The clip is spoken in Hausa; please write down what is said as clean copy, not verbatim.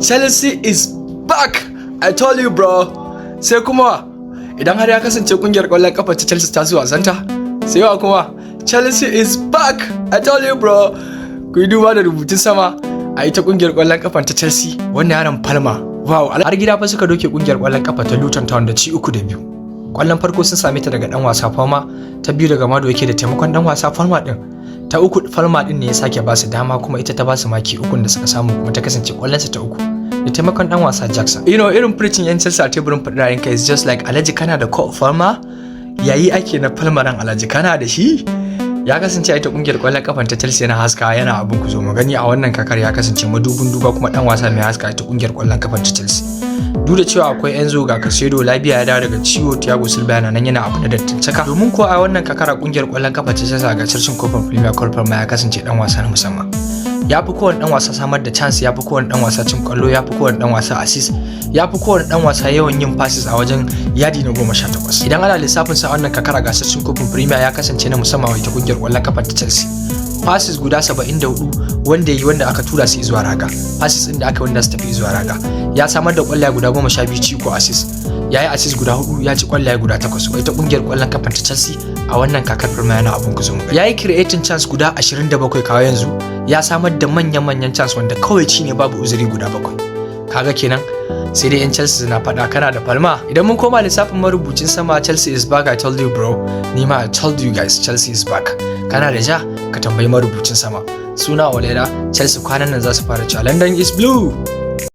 Chelsea is back, I told you, bro. Sai kuma idan har ya kasance kungiyar kwallon kafa ta Chelsea ta zuwa wasanta, sai wa kuma? Chelsea is back, I told you, bro. Ku yi duba da rubutun sama a ita kungiyar kwallon kafa ta Chelsea, wannan yaron Palmer, wow! Har gida fa suka doke kungiyar kwallon kafa ta Luton Town da ci 3-2. Kwallon farko sun same ta daga dan wasa Palmer, ta biyu daga Madueke da taimakon dan wasa Palmer din, ta uku Palmer din ne ya sake ba su dama, kuma ita ta ba su maki ukun da suka samu, kuma ta kasance kwallonsa ta uku da taimakon dan wasa Jackson. Irin preaching yan Chelsea a teburin faɗin ka is just like, "Alhaji, kana da ko Palmer? Yayi ake na Palmer ran, Alhaji, kana da shi?" Ya kasance ita kungiyar kwallon kafan ta Chelsea yana haska, yana abin ku zo mu gani. A wannan kakar ya kasance madubin duba, kuma dan wasa mai haska ita kungiyar kwallon kafan ta Chelsea. Duk da cewa akwai Enzo, ga Caicedo, Lavia ya dawo daga ciwo, Thiago Silva yana nan yana abu na dattantaka, domin ko a wannan kakar a kungiyar kwallon kafa ta Chelsea a gasar cin kofin Premier, Cole Palmer ya kasance dan wasa na musamman. Ya fi kowane dan wasa samar da chance, ya fi kowane dan wasa cin kwallo, ya fi kowane dan wasa assist, ya fi kowane dan wasa yawan yin passes a wajen yadi na 18. Idan ana lissafin sa wannan kakar a gasar cin kofin Premier, ya kasance na musamman wa ita kungiyar kwallon kafa ta Chelsea. Passes guda 74 wanda yi, wanda aka tura su zuwa raga, passes din da aka wanda su tafi zuwa raga. Ya samar da kwallaye guda 12, ci ko assist. Ya yi assist guda hudu, ya ci kwallaye guda takwas wa ita kungiyar kwallon kafan ta Chelsea. A wannan kakar Palmer yana abun kuzo mu. Ya yi creating chance guda 27 kawo yanzu, ya samar da manyan-manyan chance wanda kawai ci ne babu uzuri guda bakwai. Kaga kenan sai dai yan Chelsea suna faɗa, "Kana da Palmer?" Idan mun koma lissafin marubucin sama, Chelsea is back, I told you, bro. Ni ma I told you guys, Chelsea is back. Kana da ja, ka tambayi marubucin sama. Suna Oleda, Chelsea kwanan nan za su fara cewa London is blue.